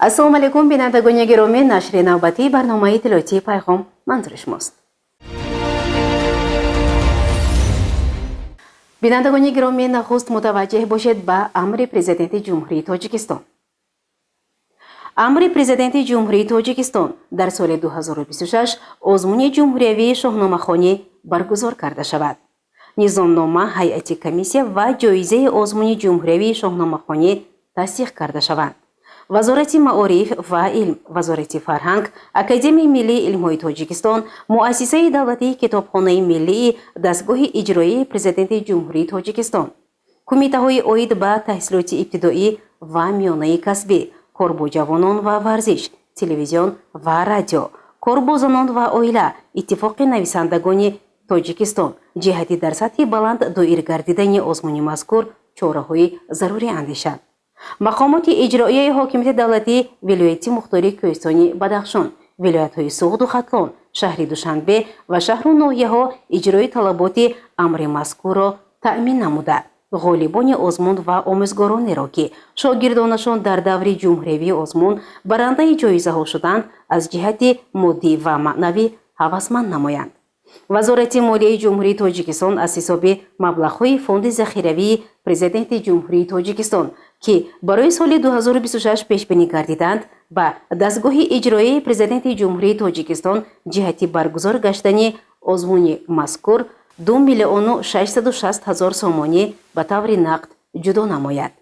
Ассалому алайкум, бинандагони гиромӣ. Нашри навбатии барномаи иттилоотии «Пайғом» манзури шумост. Бинандагони гиромӣ, нахуст мутаваҷҷеҳ бошед ба амри Президенти Ҷумҳурии Тоҷикистон. Амри Президенти Ҷумҳурии Тоҷикистон: дар соли 2026 озмуни ҷумҳуриявии шоҳномахонӣ баргузор карда шавад. Низомнома, ҳайати комиссия ва ҷоизаи озмуни ҷумҳуриявии шоҳномахонӣ тасдиқ карда шаванд. Вазорати маориф ва илм, Вазорати фарҳанг, Академияи миллии илмҳои Тоҷикистон, Муассисаи давлатии Китобхонаи миллии дастгоҳи иҷроии Президенти Ҷумҳурии Тоҷикистон, кумитаҳои оид ба таҳсилоти ибтидоӣ ва миёнаи касбӣ, кор бо ҷавонон ва варзиш, телевизион ва радио, кор бо занон ва оила, Иттифоқи нависандагони Тоҷикистон ҷиҳати дар сатҳи баланд доир гардидани озмуни мазкур чораҳои зарурӣ андешанд. Мақомоти иҷроияи ҳокимияти давлатии Вилояти Мухтори Кӯҳистони Бадахшон, вилоятҳои Суғду Хатлон, шаҳри Душанбе ва шаҳру ноҳияҳо иҷрои талаботи амри мазкурро таъмин намуда, ғолибони озмун ва омӯзгоронеро, ки шогирдонашон дар даври ҷумҳуриявии озмун барандаи ҷоизаҳо шуданд, аз ҷиҳати моддӣ ва маънавӣ ҳавасманд намоянд. Вазорати молияи Ҷумҳурии Тоҷикистон аз ҳисоби маблағҳои Фонди захиравии Президенти Ҷумҳурии Тоҷикистон, ки барои соли 2026 пешбинӣ гардиданд, ба дастгоҳи иҷроияи Президенти Ҷумҳурии Тоҷикистон ҷиҳати баргузор гаштани озмуни мазкур 2 миллиону 660 ҳазор сомонӣ ба таври нақд ҷудо намояд.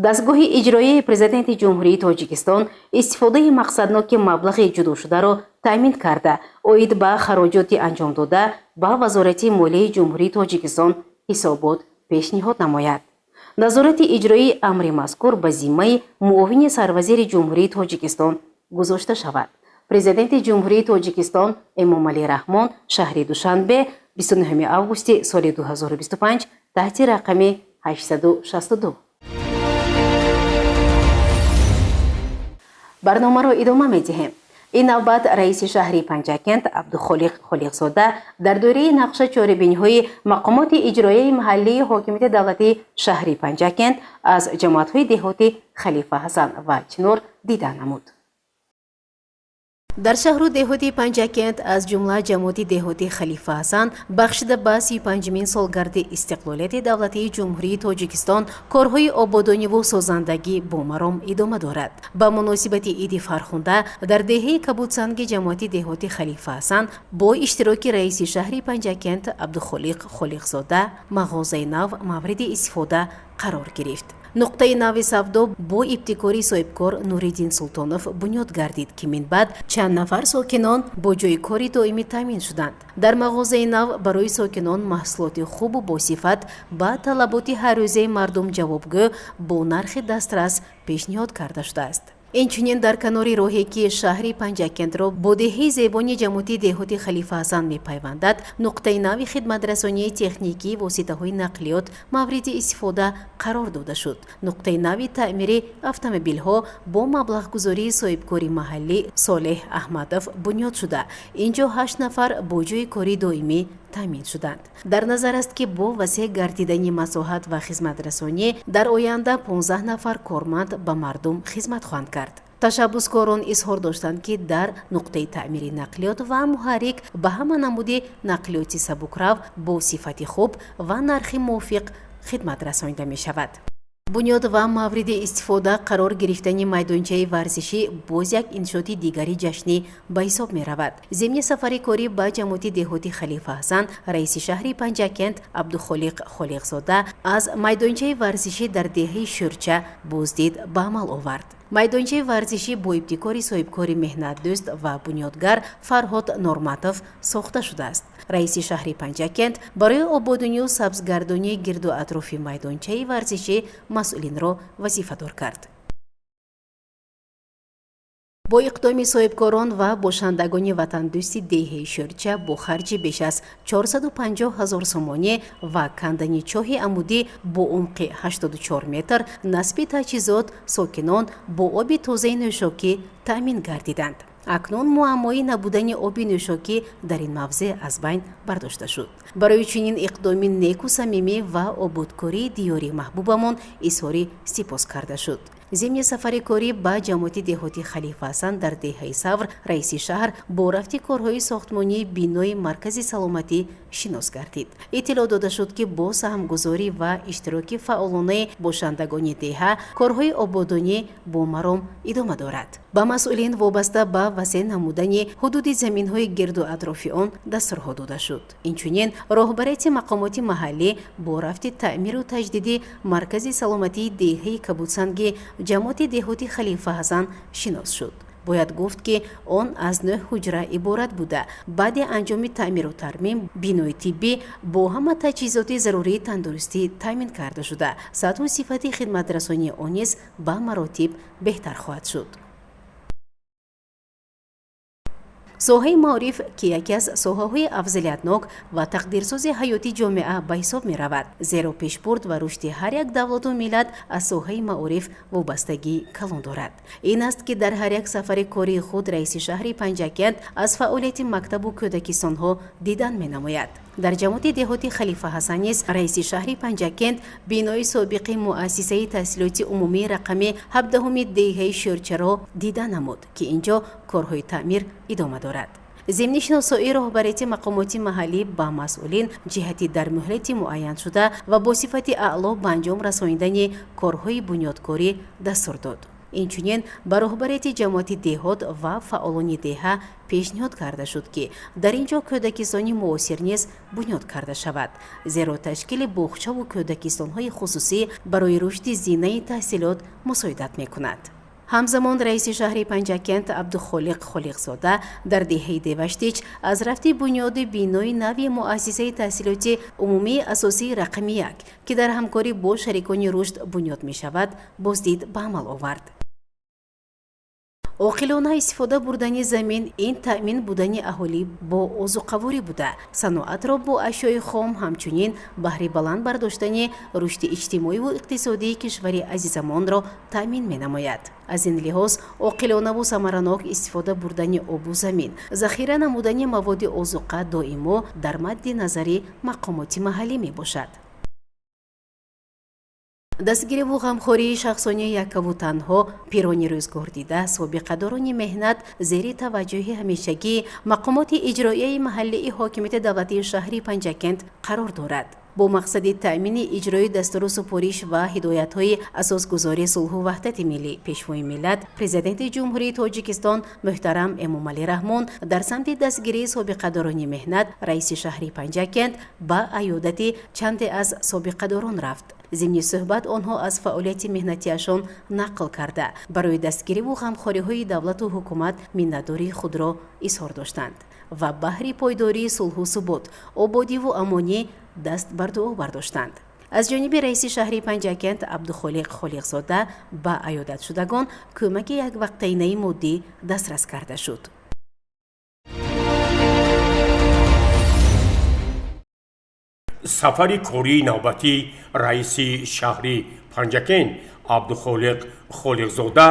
Дастгоҳи иҷроияи Президенти Ҷумҳурии Тоҷикистон истифодаи мақсадноки маблағи ҷудошударо таъмин карда, оид ба хароҷоти анҷомдода ба Вазорати молияи Ҷумҳурии Тоҷикистон ҳисобот пешниҳод намояд. Назорати иҷроии амри мазкур ба зиммаи муовини сарвазири Ҷумҳурии Тоҷикистон гузошта шавад. Президенти Ҷумҳурии Тоҷикистон Эмомалӣ Раҳмон, шаҳри Душанбе, 29 августи соли 2025, таҳти рақами 862. Барномаро идома медиҳем. Ин навбат раиси шаҳри Панҷакент Абдухолиқ Холиқзода дар доираи нақша чорабиниҳои мақомоти иҷроияи маҳаллии ҳокимияти давлатии шаҳри Панҷакент аз ҷамоатҳои деҳоти Халифа Ҳасан ва Чинор дида намуд. Дар шаҳру деҳоти Панҷакент, аз ҷумла ҷамоати деҳоти Халифа Ҳасан, бахшида ба 35-умин солгарди истиқлолияти давлатии Ҷумҳурии Тоҷикистон корҳои ободониву созандагӣ бо маром идома дорад. Ба муносибати иди фархунда дар деҳаи Кабудсанги ҷамоати деҳоти Халифа Ҳасан бо иштироки раиси шаҳри Панҷакент Абдухолиқ Холиқзода мағозаи нав мавриди истифода қарор гирифт. Нуқтаи нави савдо бо ибтикори соҳибкор Нуриддин Султонов бунёд гардид, ки минбаъд чанд нафар сокинон бо ҷойи кори доимӣ таъмин шуданд. Дар мағозаи нав барои сокинон маҳсулоти хубу босифат, ба талаботи ҳаррӯзаи мардум ҷавобгӯ, бо нархи дастрас пешниҳод карда шудааст. Инчунин дар канори роҳе, ки шаҳри Панҷакентро бо деҳаи зебони ҷамоати деҳоти Халифа Ҳасан мепайвандад, нуқтаи нави хидматрасонии техникии воситаҳои нақлиёт мавриди истифода қарор дода шуд. Нуқтаи нави таъмири автомобилҳо бо маблағгузории соҳибкори маҳаллӣ Солеҳ Аҳмадов бунёд шуда, ин ҷо ҳашт нафар бо ҷойи кори доимӣ таъмин шуданд. Дар назар аст, ки бо васеъ гардидани масоҳат ва хизматрасонӣ дар оянда 15 нафар корманд ба мардум хизмат хоҳанд кард. Ташаббускорон изҳор доштанд, ки дар нуқтаи таъмири нақлиёт ва муҳаррик ба ҳама намуди нақлиёти сабукрав бо сифати хуб ва нархи мувофиқ хидмат расонида мешавад. Бунёд ва мавриди истифода қарор гирифтани майдончаи варзишӣ боз як иншооти дигари ҷашнӣ ба ҳисоб меравад. Зимни сафари корӣ ба ҷамоати деҳоти Халифа Ҳасан раиси шаҳри Панҷакент Абдухолиқ Холиқзода аз майдончаи варзишӣ дар деҳаи Шӯрча боздид ба амал овард. Майдончаи варзишӣ бо ибтикори соҳибкори меҳнатдӯст ва бунёдгар Фарҳод Норматов сохта шудааст. Раиси шаҳри Панҷакент барои ободонию сабзгардонии гирду атрофи майдончаи варзишӣ масъулинро вазифадор кард. Бо иқдоми соҳибкорон ва бошандагони ватандӯсти деҳаи Шӯрча бо харҷи беш аз 450 ҳазор сомонӣ ва кандани чоҳи амудӣ бо умқи 84 метр, насби таҷҳизот, сокинон бо оби тозаи нӯшокӣ таъмин гардиданд. Акнун муаммои набудани оби нӯшокӣ дар ин мавзеъ аз байн бардошта шуд. Барои чунин иқдоми неку самимӣ ва ободкории диёри маҳбубамон изҳори сипос карда шуд. Зимни сафари корӣ ба ҷамоати деҳоти Халифа Ҳасан дар деҳаи Савр раиси шаҳр бо рафти корҳои сохтмонии бинои маркази саломатӣ шинос гардид. Иттилоъ дода шуд, ки бо саҳмгузорӣ ва иштироки фаъолонаи бошандагони деҳа корҳои ободонӣ бо маром идома дорад. Ба масъулин вобаста ба васеъ намудани ҳудуди заминҳои гирду атрофи он дастурҳо дода шуд. Инчунин роҳбарияти мақомоти маҳаллӣ бо рафти таъмиру таҷдиди маркази саломатии деҳаи Кабудсанги ҷамоати деҳоти Халифа Ҳасан шинос шуд. Бояд гуфт, ки он аз нӯҳ ҳуҷра иборат буда, баъди анҷоми таъмиру тармим бинои тиббӣ бо ҳама таҷҳизоти зарурии тандурустӣ таъмин карда шуда, сатҳу сифати хидматрасонии он низ ба маротиб беҳтар хоҳад шуд. Соҳаи маориф, ки яке аз соҳаҳои афзалиятнок ва тақдирсози ҳаёти ҷомеа ба ҳисоб меравад, зеро пешбурд ва рушди ҳар як давлату миллат аз соҳаи маориф вобастагии калон дорад. Ин аст, ки дар ҳар як сафари кории худ раиси шаҳри Панҷакент аз фаъолияти мактабу кӯдакистонҳо дидан менамояд. Дар ҷамоати деҳоти Халифа Ҳасан низ раиси шаҳри Панҷакент бинои собиқи муассисаи таҳсилоти умумии рақами 17-уми деҳаи Шӯрчаро дида намуд, ки ин ҷо корҳои таъмир идома дорад. Зимни шиносоии роҳбарияти мақомоти маҳаллӣ ба масъулин ҷиҳати дар муҳлати муайяншуда ва бо сифати аъло ба анҷом расонидани корҳои бунёдкорӣ дастур дод. Инчунин ба роҳбарияти ҷамоати деҳот ва фаъолони деҳа пешниҳод карда шуд, ки дар ин ҷо кӯдакистони муосир низ бунёд карда шавад, зеро ташкили боғчаву кӯдакистонҳои хусусӣ барои рушди зинаи таҳсилот мусоидат мекунад. Ҳамзамон раиси шаҳри Панҷакент Абдухолиқ Холиқзода дар деҳаи Деваштич аз рафти бунёди бинои нави муассисаи таҳсилоти умумии асосии рақами 1, ки дар ҳамкорӣ бо шарикони рушд бунёд мешавад, боздид ба амал овард. Оқилона истифода бурдани замин ин таъмин будани аҳолӣ бо озуқаворӣ буда, саноатро бо ашёи хом, ҳамчунин баҳри баланд бардоштани рушди иҷтимоиву иқтисодии кишвари азизамонро таъмин менамояд. Аз ин лиҳоз оқилонаву самаранок истифода бурдани обу замин, захира намудани маводи озуқа доимо дар мадди назари мақомоти маҳаллӣ мебошад. Дастгириву ғамхории шахсони яккаву танҳо, пирони рӯзгордида, собиқадорони меҳнат зери таваҷҷӯҳи ҳамешагии мақомоти иҷроияи маҳаллии ҳокимияти давлатии шаҳри Панҷакент қарор дорад. Бо мақсади таъмини иҷрои дастуру супориш ва ҳидоятҳои асосгузори сулҳу ваҳдати миллӣ, Пешвои миллат, Президенти Ҷумҳурии Тоҷикистон муҳтарам Эмомалӣ Раҳмон дар самти дастгирии собиқадорони меҳнат раиси шаҳри Панҷакент ба аёдати чанде аз собиқадорон рафт. Зимни суҳбат онҳо аз фаъолияти меҳнатиашон нақл карда, барои дастгириву ғамхориҳои давлату ҳукумат миннатдории худро изҳор доштанд ва баҳри пойдории сулҳу субот, ободиву амонӣ даст бар дуо бардоштанд. Аз ҷониби раиси шаҳри Панҷакент Абдухолиқ Холиқзода ба аёдатшудагон кӯмаки яквақтаинаи моддӣ дастрас карда шуд. Сафари кории навбатии раиси шаҳри Панҷакент Абдухолиқ Холиқзода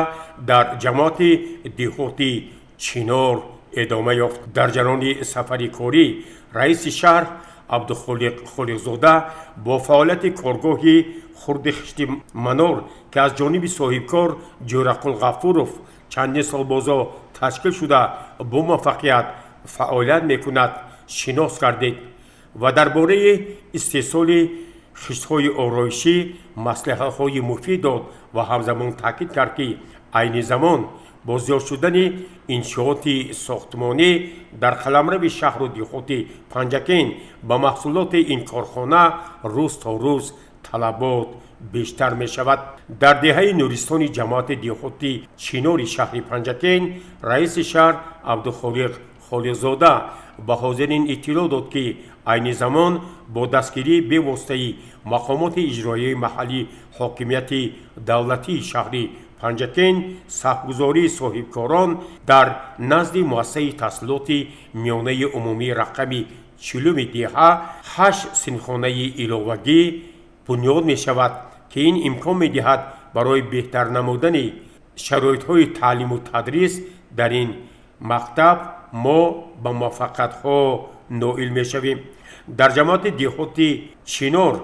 дар ҷамоати деҳоти Чинор идома ёфт. Дар ҷараёни сафари корӣ раиси шаҳр Абдухолиқ Холиқзода бо фаъолияти коргоҳи хурди хишти Манор, ки аз ҷониби соҳибкор Ҷӯрақул Ғафуров чандин сол бозо ташкил шуда, бо муваффақият фаъолият мекунад, шинос гардид ва дар бораи истеҳсоли хиштҳои ороишӣ маслиҳатҳои муфид дод ва ҳамзамон таъкид кард, ки айни замон бо зиёд шудани иншооти сохтмонӣ дар қаламрави шаҳру деҳоти Панҷакент ба маҳсулоти ин корхона рӯз то рӯз талабот бештар мешавад. Дар деҳаи Нуристони ҷамоати деҳоти Чинори шаҳри Панҷакент раиси шаҳр Абдухолиқ Холиқзода ба ҳозирин иттилоъ дод, ки айни замон бо дастгирии бевоситаи мақомоти иҷроияи маҳаллии ҳокимияти давлатии шаҳри Панҷакент, саҳмгузории соҳибкорон дар назди муассисаи таҳсилоти миёнаи умумии рақами 40-уми деҳа ҳашт синфхонаи иловагӣ бунёд мешавад, ки ин имкон медиҳад барои беҳтар намудани шароитҳои таълиму тадрис дар ин мактаб мо ба муваффақиятҳо ноил мешавем. Дар ҷамоати деҳоти Чинор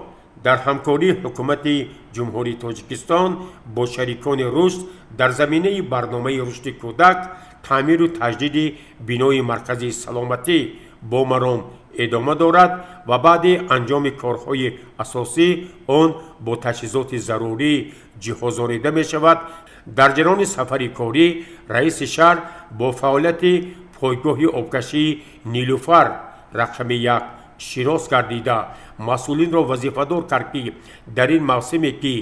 Дар ҳамкории Ҳукумати Ҷумҳурии Тоҷикистон бо шарикони рушд дар заминаи барномаи рушди кӯдак таъмиру таҷдиди бинои маркази саломатӣ бо маром эдома дорад ва баъди анҷоми корҳои асосӣ он бо таҷҳизоти зарурӣ ҷиҳозонида мешавад. Дар ҷараёни сафари корӣ раиси шаҳр бо фаъолияти пойгоҳи обкашии Нилуфар рақами 1 шинос гардида, масъулинро вазифадор кард, ки дар ин мавсиме, ки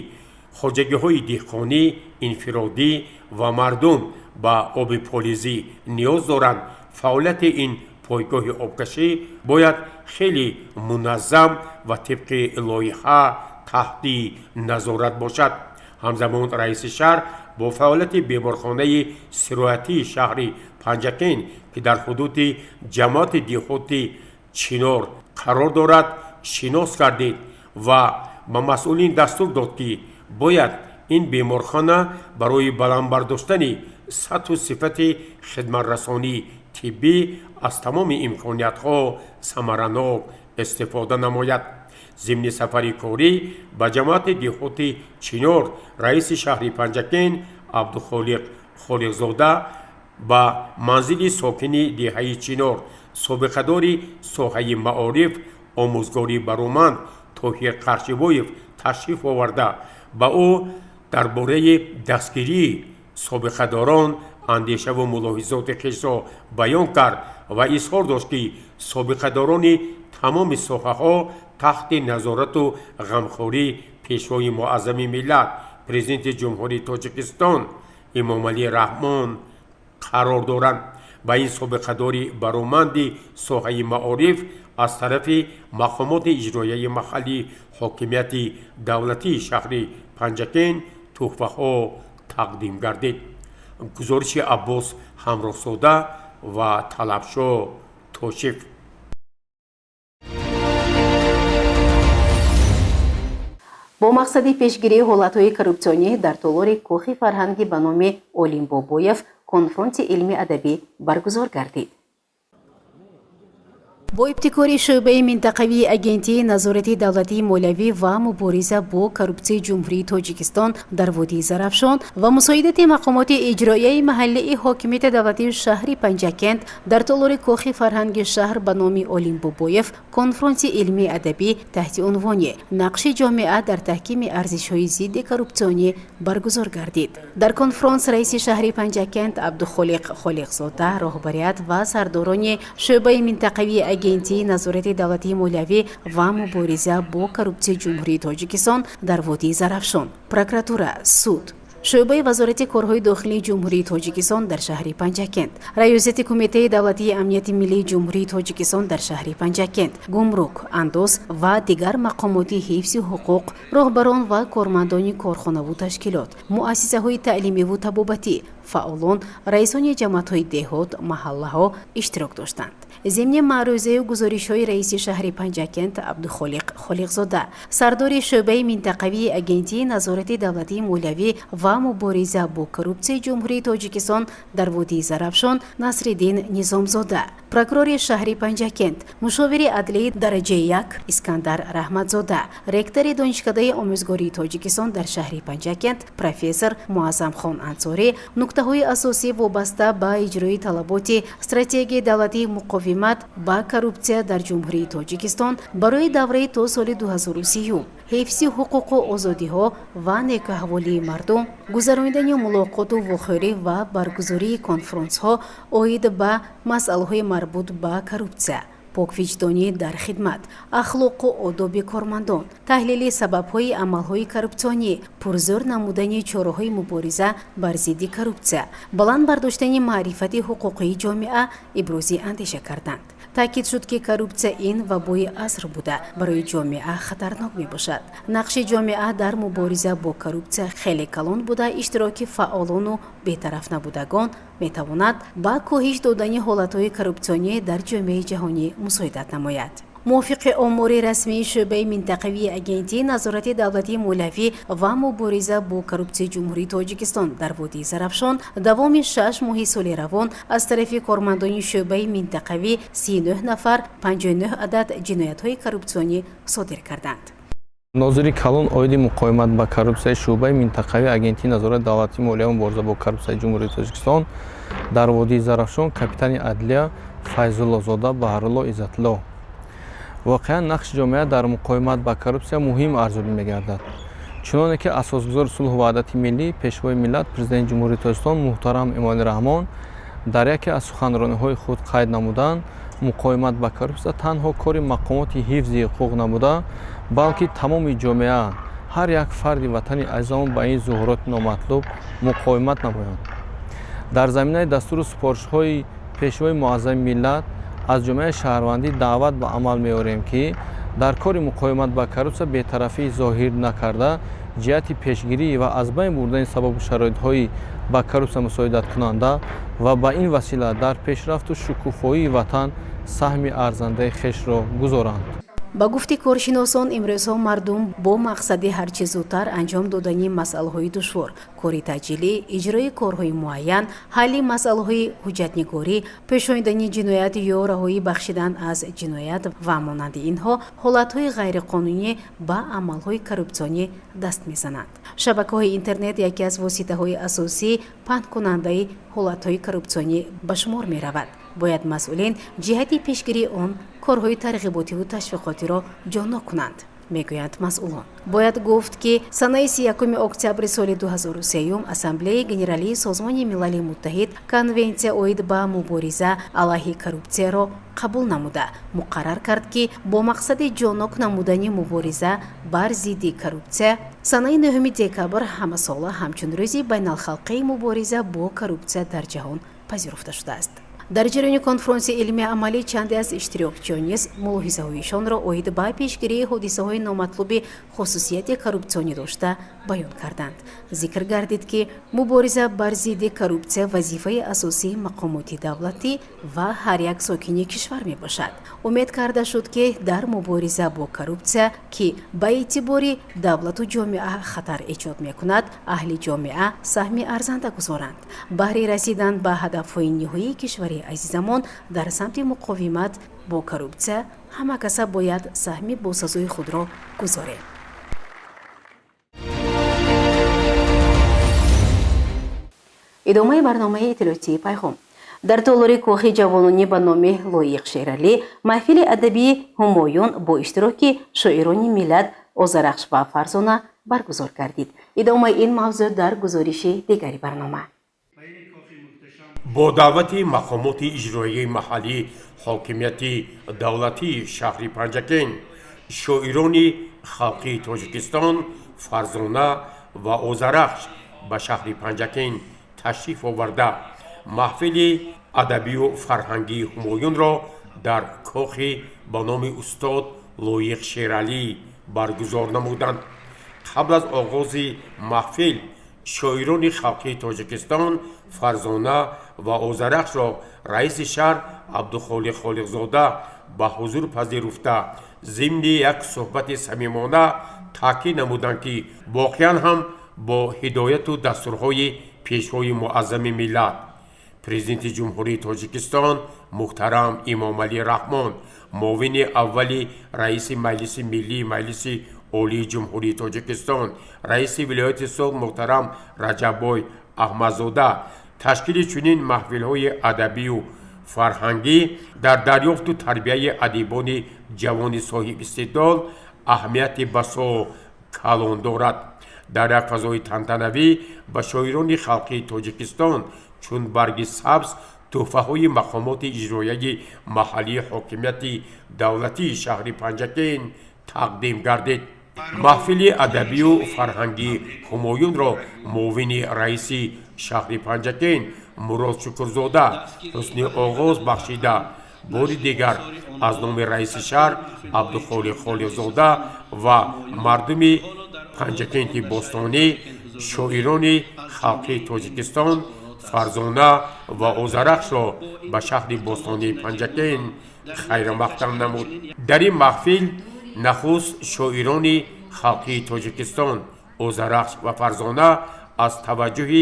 хоҷагиҳои деҳқонӣ, инфиродӣ ва мардум ба оби полизӣ ниёз доранд, фаъолияти ин пойгоҳи обкашӣ бояд хеле муназзам ва тибқи лоиҳа таҳти назорат бошад. Ҳамзамон раиси шаҳр бо фаъолияти беморхонаи сироятии шаҳри Панҷакент, ки дар ҳудуди ҷамоати деҳоти Чинор қарор дорад, шинос гардид ва ба масъулин дастур дод, ки бояд ин беморхона барои баланд бардоштани сатҳу сифати хидматрасонии тиббӣ аз тамоми имкониятҳо самаранок истифода намояд. Зимни сафари корӣ ба ҷамоати деҳоти Чинор раиси шаҳри Панҷакент Абдухолиқ Холиқзода ба манзили сокини деҳаи Чинор, собиқадори соҳаи маориф, омӯзгори бароманд Тоҳир Қаршибоев ташриф оварда, ба ӯ дар бораи дастгирии собиқадорон андешаву мулоҳизоти хешро баён кард ва изҳор дошт, ки собиқадорони тамоми соҳаҳо таҳти назорату ғамхории Пешвои муаззами миллат, Президенти Ҷумҳурии Тоҷикистон Эмомалӣ Раҳмон қарор доранд. Ба ин собиқадори бароманди соҳаи маориф аз тарафи мақомоти иҷроияи маҳаллии ҳокимияти давлатии шаҳри Панҷакент тӯҳфаҳо тақдим гардид. Гузориши Аббос Ҳамроҳзода ва Талабшо Тошев. Бо мақсади пешгирии ҳолатҳои коррупсионӣ дар толори кӯхи фарҳангӣ ба номи Олим Бобоев конфронси илмӣ адабӣ баргузор гардид. Бо ибтикори шӯъбаи минтақавии Агентии назорати давлатии молиявӣ ва мубориза бо коррупсияи Ҷумҳурии Тоҷикистон дар водии Зарафшон ва мусоидати мақомоти иҷроияи маҳаллии ҳокимияти давлатии шаҳри Панҷакент дар толори кохи фарҳанги шаҳр ба номи Олим Бобоев конфронси илмии адабӣ таҳти унвони «Нақши ҷомеа дар таҳкими арзишҳои зидди коррупсионӣ» баргузор гардид. Дар конфронс раиси шаҳри Панҷакент Абдухолиқ Холиқзода, роҳбарият ва сардорони шӯъбаи минтақавии Агентии назорати давлатии молиявӣ ва мубориза бо коррупсияи Ҷумҳурии Тоҷикистон дар водии Зарафшон, прокуратура, суд, шӯъбаи Вазорати корҳои дохилии Ҷумҳурии Тоҷикистон дар шаҳри Панҷакент, Раёсати Кумитаи давлатии амнияти миллии Ҷумҳурии Тоҷикистон дар шаҳри Панҷакент, гумрук, андоз ва дигар мақомоти ҳифзи ҳуқуқ, роҳбарон ва кормандони корхонаву ташкилот, муассисаҳои таълимиву табобатӣ, фаъолон, раисони ҷамоатҳои деҳот, маҳаллаҳо иштирок доштанд. Зимни маърӯзаю гузоришҳои раиси шаҳри Панҷакент Абдухолиқ Холиқзода, сардори шӯъбаи минтақавии Агентии назорати давлатии молиявӣ ва мубориза бо коррупсияи Ҷумҳурии Тоҷикистон дар водии Зарафшон Насриддин Низомзода, прокурори шаҳри Панҷакент, мушовири адлии дараҷаи 1 Искандар Раҳматзода, ректори Донишкадаи омӯзгории Тоҷикистон дар шаҳри Панҷакент профессор Муаззамхон Ансорӣ нуктаҳои асосӣ вобаста ба иҷрои талаботи стратегияи давлатии муқовимат ба коррупсия дар Ҷумҳурии Тоҷикистон барои давраи то соли 2030, ҳифзи ҳуқуқу озодиҳо ва некӯаҳволии мардум, гузаронидани мулоқоту вохӯрӣ ва баргузории конфронсҳо оид ба масъалаҳои марбут ба коррупсия, поквиҷдонӣ дар хидмат, ахлоқу одоби кормандон, таҳлили сабабҳои амалҳои коррупсионӣ, пурзӯр намудани чораҳои мубориза бар зидди коррупсия, баланд бардоштани маърифати ҳуқуқии ҷомеа ибрози андеша карданд. Таъкид шуд, ки коррупсия ин вабои аср буда, барои ҷомеа хатарнок мебошад. Нақши ҷомеа дар мубориза бо коррупсия хеле калон буда, иштироки фаъолону бетараф набудагон метавонад ба коҳиш додани ҳолатҳои коррупсионӣ дар ҷомеаи ҷаҳонӣ мусоидат намояд. Мувофиқи омори расмии шӯъбаи минтақавии Агентии назорати давлатии молиявӣ ва мубориза бо коррупсияи Ҷумҳурии Тоҷикистон дар водии Зарафшон давоми 6 моҳи соли равон аз тарафи кормандони шӯъбаи минтақавӣ 39 нафар 59 адад ҷиноятҳои коррупсионӣ содир карданд. Нозири калон оиди муқовимат ба коррупсияи шӯъбаи минтақавии Агентии назорати давлатии молия мубориза бо коррупсияи Ҷумҳурии Тоҷикистон дар водии Зарафшон, капитани адлия Файзуллозода Баҳрулло Иззатулло. Воқеан, нақши ҷомеа дар муқовимат ба коррупсия муҳим арзёбӣ мегардад. Чуноне ки асосгузори сулҳу ваҳдати миллӣ, Пешвои миллат, Президенти Ҷумҳурии Тоҷикистон муҳтарам Эмомалӣ Раҳмон дар яке аз суханрониҳои худ қайд намуданд, муқовимат ба коррупсия танҳо кори мақомоти ҳифзи ҳуқуқ набуда, балки тамоми ҷомеа, ҳар як фарди ватани азизамон ба ин зуҳуроти номатлуб муқовимат намоянд. Дар заминаи дастуру супоришҳои Пешвои муаззами миллат аз ҷомеаи шаҳрвандӣ даъват ба амал меорем, ки дар кори муқовимат ба коррупсия бетарафӣ зоҳир накарда, ҷиҳати пешгирӣ ва аз байн бурдани сабабу шароитҳои ба коррупсия мусоидаткунанда ва ба ин васила дар пешрафту шукуфоии ватан саҳми арзандаи хешро гузоранд. Ба гуфти коршиносон, имрӯзҳо мардум бо мақсади ҳарчи зудтар анҷом додани масъалаҳои душвор, кори таъҷилӣ, иҷрои корҳои муайян, ҳалли масъалаҳои ҳуҷҷатнигорӣ, пӯшонидани ҷиноят ё раҳоӣ бахшидан аз ҷиноят ва монанди инҳо ҳолатҳои ғайриқонунӣ ба амалҳои коррупсионӣ даст мезананд. Шабакаҳои интернет яке аз воситаҳои асосии паҳнкунандаи ҳолатҳои коррупсионӣ ба шумор меравад. Бояд масъулин ҷиҳати пешгирии он корҳои тарғиботиву ташвиқотиро ҷоннок кунанд, мегӯянд масъулон. Бояд гуфт, ки санаи 31 октябри соли 2003 Ассамблеяи Генералии Созмони Милали Муттаҳид Конвенсия оид ба мубориза алайҳи коррупсияро қабул намуда, муқаррар кард, ки бо мақсади ҷоннок намудани мубориза бар зидди коррупсия санаи 9 декабр ҳамасола ҳамчун Рӯзи байналхалқии мубориза бо коррупсия дар ҷаҳон пазируфта шудааст. Дар ҷараёни конфронси илмии амалӣ чанде аз иштирокчиён низ мулоҳизаҳоишонро оид ба пешгирии ҳодисаҳои номатлуби хусусияти коррупсионӣ дошта баён карданд. Зикр гардид, ки мубориза бар зидди коррупсия вазифаи асосии мақомоти давлатӣ ва ҳар як сокини кишвар мебошад. Умед карда шуд, ки дар мубориза бо коррупсия, ки ба эътибори давлату ҷомеа хатар эҷод мекунад, аҳли ҷомеа саҳми арзанда гузоранд. Баҳри расидан ба ҳадафҳои ниҳоии кишвари азизамон дар самти муқовимат бо коррупсия ҳама каса бояд саҳми босазои худро гузорем. Идомаи барномаи иттилоотии «Пайғом». Дар толори кӯхи ҷавононӣ ба номи Лоиқ Шералӣ маҳфили адабии «Ҳумоюн» бо иштироки шоирони миллат Озарахш ва Фарзона баргузор гардид. Идомаи ин мавзӯъ дар гузориши дигари барнома. Бо даъвати мақомоти иҷроияи маҳаллӣ, ҳокимияти давлатии шаҳри Панҷакент, шоирони халқии Тоҷикистон Фарзона ва Озарахш ба шаҳри Панҷакент ташриф оварда, маҳфили адабию фарҳангии «Ҳумоюнро» дар кохи ба номи устод Лоиқ Шералӣ баргузор намуданд. Қабл аз оғози маҳфил шоирони халқии Тоҷикистон Фарзона ва Озарахшро раиси шаҳр Абдухолиқ Холиқзода ба ҳузур пазируфта, зимни як суҳбати самимона таъкид намуданд, ки воқеан ҳам бо ҳидояту дастурҳои Пешвои муаззами миллат, Президенти Ҷумҳурии Тоҷикистон муҳтарам Эмомалӣ Раҳмон, муовини аввали раиси Маҷлиси Миллии Маҷлиси Олии Ҷумҳурии Тоҷикистон, раиси вилояти Суғд муҳтарам Раҷаббой Аҳмадзода ташкили чунин маҳфилҳои адабию фарҳангӣ дар дарёфту тарбияи адибони ҷавони соҳибистеъдод аҳамияти басо калон дорад. Дар як фазои тантанавӣ ба шоирони халқии Тоҷикистон чун барги сабз тӯҳфаҳои мақомоти иҷроияи маҳаллии ҳокимияти давлатии шаҳри Панҷакент тақдим гардид. Маҳфили адабию фарҳангии «Ҳумоюнро» муовини раиси шаҳри Панҷакент Мурод Шукрзода ҳусни оғоз бахшида, бори дигар аз номи раиси шаҳр Абдухолиқ Холиқзода ва мардуми Панҷакенти бостонӣ шоирони халқии Тоҷикистон Фарзона ва Озарахшро ба шаҳри бостонии Панҷакент хайрамақдам намуд. Дар ин маҳфил нахуст шоирони халқии Тоҷикистон Озарахш ва Фарзона аз таваҷҷӯҳи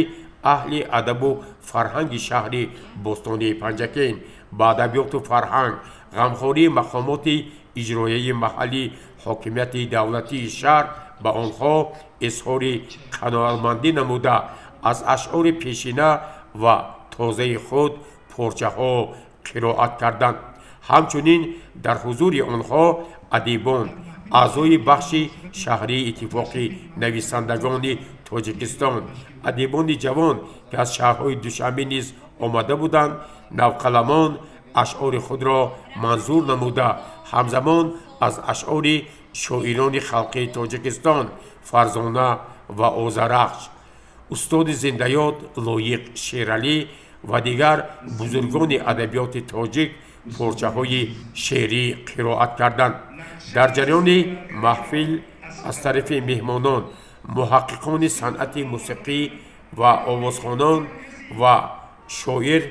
аҳли адабу фарҳанги шаҳри бостонии Панҷакент ба адабиёту фарҳанг, ғамхории мақомоти иҷроияи маҳаллии ҳокимияти давлатии шаҳр ба онҳо изҳори қаноатмандӣ намуда, аз ашъори пешина ва тозаи худ порчаҳо қироат карданд. Ҳамчунин дар ҳузури онҳо адибон, аъзои бахши шаҳрии Иттифоқи нависандагони Тоҷикистон, адибони ҷавон, ки аз шаҳрҳои Душанбе низ омада буданд, навқаламон ашъори худро манзур намуда, ҳамзамон аз ашъори шоирони халқии Тоҷикистон Фарзона ва Озарахш, устоди зиндаёд Лоиқ Шералӣ ва дигар бузургони адабиёти тоҷик порчаҳои шеърӣ қироат карданд. Дар ҷараёни маҳфил аз тарафи меҳмонон, муҳаққиқони санъати мусиқӣ ва овозхонон ва шоир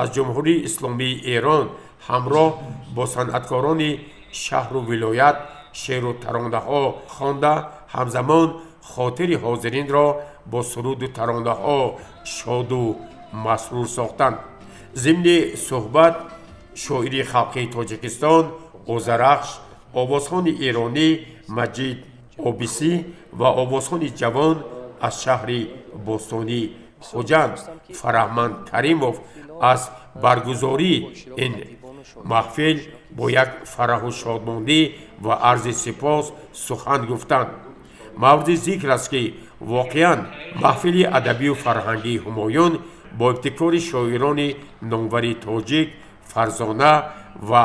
аз Ҷумҳурии Исломии Эрон ҳамроҳ бо санъаткорони шаҳру вилоят шеъру таронаҳо хонда, ҳамзамон хотири ҳозиринро бо суруду таронаҳо шоду масрур сохтанд. Зимни суҳбат шоири халқии Тоҷикистон Озарахш, овозхони эронӣ Маҷид Обисӣ ва овозхони ҷавон аз шаҳри бостонӣ Хуҷанд Фараҳманд Каримов аз баргузории ин маҳфил бо як фараҳу шодмонӣ ва арзи сипос сухан гуфтанд. Мавриди зикр аст, ки воқеан маҳфили адабию фарҳангии Ҳумоюн бо ибтикори шоирони номвари тоҷик Фарзона ва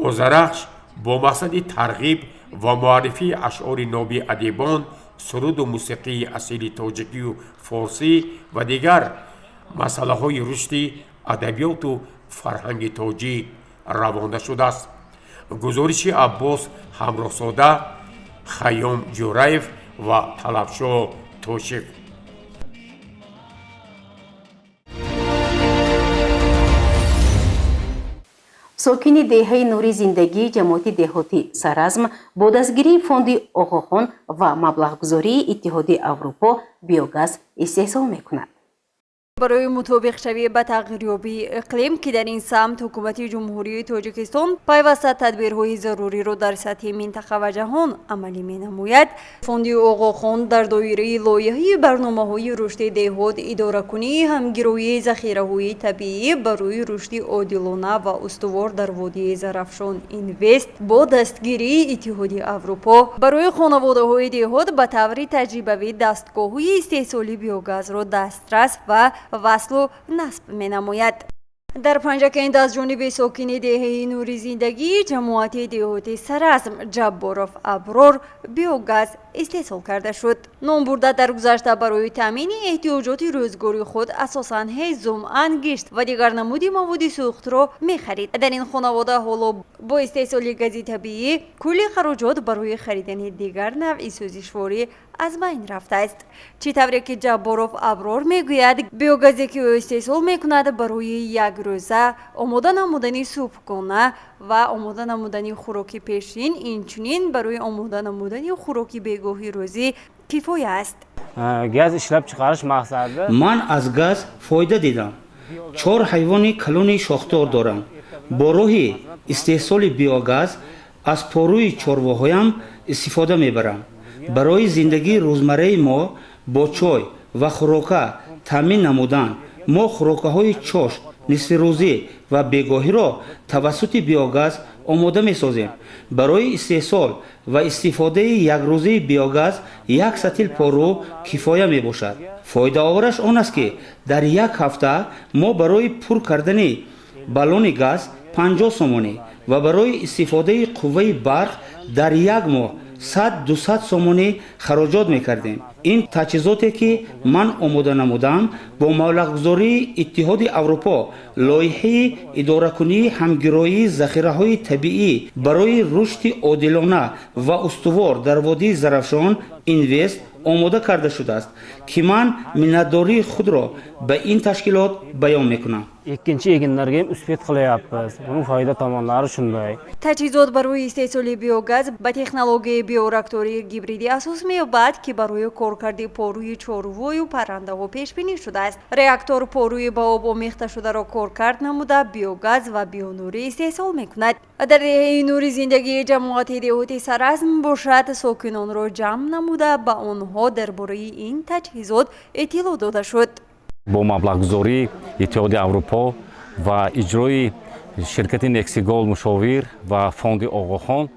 Озарахш бо мақсади тарғиб ва муаррифии ашъори ноби адибон, суруду мусиқии асили тоҷикию форсӣ ва дигар масъалаҳои рушди адабиёту фарҳанги тоҷик равона шудааст. Гузориши Аббос Ҳамроҳзода, Хайём Ҷӯраев ва Талабшоҳ Тошев. Сокини деҳаи Нури Зиндагӣ ҷамоати деҳоти Саразм бо дастгирии фонди Оғохон ва маблағгузории Иттиҳоди Аврупо биогаз истеҳсол мекунад. Барои мутобиқшавӣ ба тағйирёбии иқлим, ки дар ин самт ҳукумати Ҷумҳурии Тоҷикистон пайваста тадбирҳои заруриро дар сатҳи минтақа ва ҷаҳон амалӣ менамояд, фонди Оғохон дар доираи лоиҳаи барномаҳои рушди деҳот, идоракунии ҳамгироии захираҳои табиӣ барои рушди одилона ва устувор дар водии Зарафшон Инвест бо дастгирии Иттиҳоди Аврупо барои хонаводаҳои деҳот ба таври таҷрибавӣ дастгоҳҳои истеҳсоли биогазро дастрас ва васлу насб менамояд. Дар Панҷакент аз ҷониби сокини деҳаи Нури Зиндагӣ ҷамоати деҳоти Саразм Ҷабборов Аброр биогаз истеҳсол карда шуд. Номбурда дар гузашта барои таъмини эҳтиёҷоти рӯзгори худ асосан ҳезум, ангишт ва дигар намуди маводи сӯхтро мехарид. Дар ин хонавода ҳоло бо истеҳсоли гази табиӣ кулли хароҷот барои харидани дигар навъи сӯзишворӣ аз байн рафтааст. Чӣ тавре ки Ҷабборов Аброр мегӯяд, биогазе ки ӯ истеҳсол мекунад барои якрӯза омода намудани субҳгона ва омода намудани хӯроки пешин, инчунин барои омода намудани хӯроки бегоҳи рӯзӣ кифоя аст. Газ ishlab chiqarish maqsadida Ман аз газ фоида дидам. Чор ҳайвони калони шохдор дорам. Бо роҳи истеҳсоли биогаз аз порӯи чорвоҳоям истифода мебарам. Барои зиндагии рӯзмарраи мо бо чой ва хӯрока таъмин намудан, мо хӯрокаҳои чошт, нисфирӯзӣ ва бегоҳиро тавассути биогаз омода месозем. Барои истеҳсол ва истифодаи якрӯзаи биогаз як сатил порӯ кифоя мебошад. Фоидаовараш он аст, ки дар як ҳафта мо барои пур кардани баллони газ 50 сомонӣ ва барои истифодаи қувваи барқ дар як моҳ 100-200 сомонӣ хароҷот мекардем. Ин таҷҳизоте, ки ман омода намудам, бо маблағгузории Иттиҳоди Аврупо, лоиҳаи идоракунии ҳамгироии захираҳои табиӣ барои рушди одилона ва устувор дар водии Зарафшон Инвест омода карда шудааст, ки ман миннатдории худро ба ин ташкилот баён мекунам. Ikkinchi eginlarga ham успеть qilyapmiz. Buning foyda tomonlari shunday. Таҷҳизот барои истеҳсоли биогаз ба технологияи биореактории гибридӣ асос меёбад, ки барои коркарди порӯи чорвою паррандаҳо пешбинӣ шудааст. Реактор порӯи ба об омехташударо коркард намуда, биогаз ва бионурӣ истеҳсол мекунад. Дар деҳаи Нури зиндагии ҷамоати деҳоти Саразм бошад, сокинонро ҷамъ намуда, ба онҳо дар бораи ин таҷҳизот иттилоъ дода шуд. Бо маблағгузории Иттиҳоди Аврупо ва иҷрои ширкати Нексигол Мушовир ва фонди Оғохон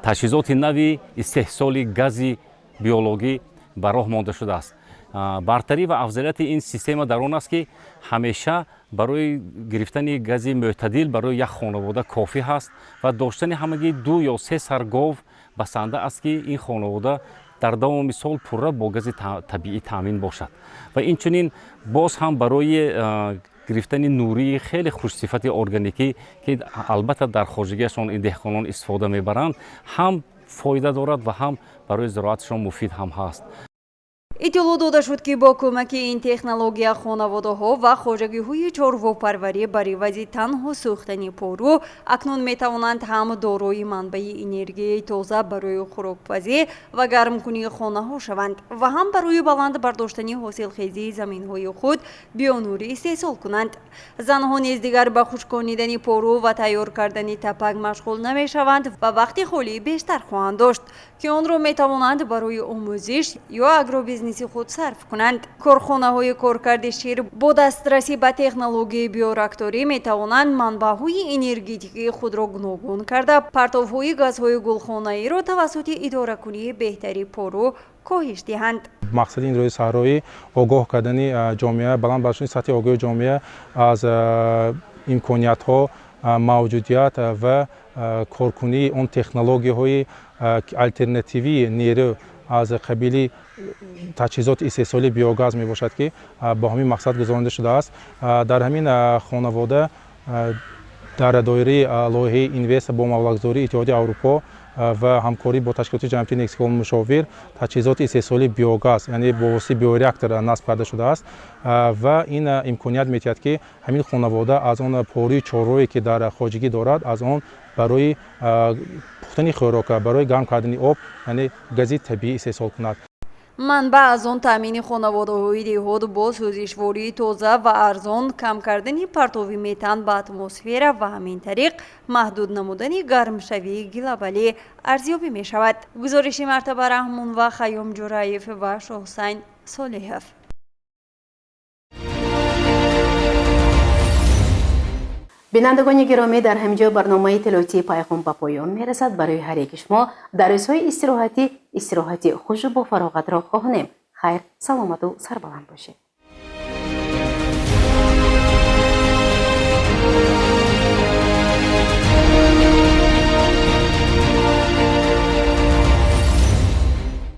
таҷҳизоти нави истеҳсоли гази биологӣ ба роҳ монда шудааст. Бартарӣ ва афзалияти ин система дар он аст, ки ҳамеша барои гирифтани гази мӯътадил барои як хонавода кофӣ ҳаст ва доштани ҳамагӣ ду ё се сар гов басанда аст, ки ин хонавода дар давоми сол пурра бо гази табиӣ таъмин бошад. Ва инчунин боз ҳам барои гирифтани нурии хеле хушсифати органикӣ, ки албатта дар хоҷагиашон ин деҳқонон истифода мебаранд, ҳам фоида дорад ва ҳам барои зироаташон муфид ҳам ҳаст. Иттилоъ дода шуд, ки бо кӯмаки ин технология хонаводаҳо ва хоҷагиҳои чорвопарварӣ бар ивази танҳо сӯхтани порӯ акнун метавонанд ҳам дорои манбаи энергияи тоза барои хӯрокпазӣ ва гармкунии хонаҳо шаванд ва ҳам барои баланд бардоштани ҳосилхезии заминҳои худ бионурӣ истеҳсол кунанд. Занҳо низ дигар ба хушконидани порӯ ва тайёр кардани тапак машғул намешаванд ва вақти холии бештар хоҳанд дошт, ки онро метавонанд барои омӯзиш ё агробизнеси худ сарф кунанд. Корхонаҳои коркарди шир бо дастрасӣ ба технологияи биореакторӣ метавонанд манбаъҳои энергетикии худро гуногун карда, партовҳои газҳои гулхонаиро тавассути идоракунии беҳтари порӯ коҳиш диҳанд. Мақсади ин рӯзи саҳроӣ огоҳ кардани ҷомеа, баланд бардоштани сатҳи огоҳии ҷомеа аз имкониятҳо, мавҷудият ва коркунии он технологияҳои алтернативии нерӯ аз қабили таҷҳизоти истеҳсолии биогаз мебошад, ки бо ҳамин мақсад гузаронида шудааст. Дар ҳамин хонавода дар доираи лоиҳаи Инвест бо маблағгузории Иттиҳоди Аврупо ва ҳамкорӣ бо ташкилоти ҷамъиятии Нексигол Мушовир таҷҳизоти истеҳсолии биогаз, яъне бо воситаи биореактор насб карда шудааст ва ин имконият медиҳад, ки ҳамин хонавода аз он порӯи чорвое, ки дар хоҷагӣ дорад, аз он барои пухтани хӯрока, барои гарм кардани об, яъне гази табиӣ истеҳсол кунад. Манбаъ аз он таъмини хонаводаҳои деҳот бо сӯзишвории тоза ва арзон, кам кардани партови метан ба атмосфера ва ҳамин тариқ маҳдуд намудани гармшавии глобалӣ арзёбӣ мешавад. Гузориши Мартаба Раҳмон ва Хайём Ҷураев ва Шоҳсайн Солиҳов. Бинандагони гиромӣ, дар ҳамин ҷо барномаи иттилоотии Пайғом ба поён мерасад. Барои ҳар яки шумо дар рӯзҳои истироҳатӣ истироҳати хушу бофароғатро хоҳонем. Хайр, саломату сарбаланд бошед.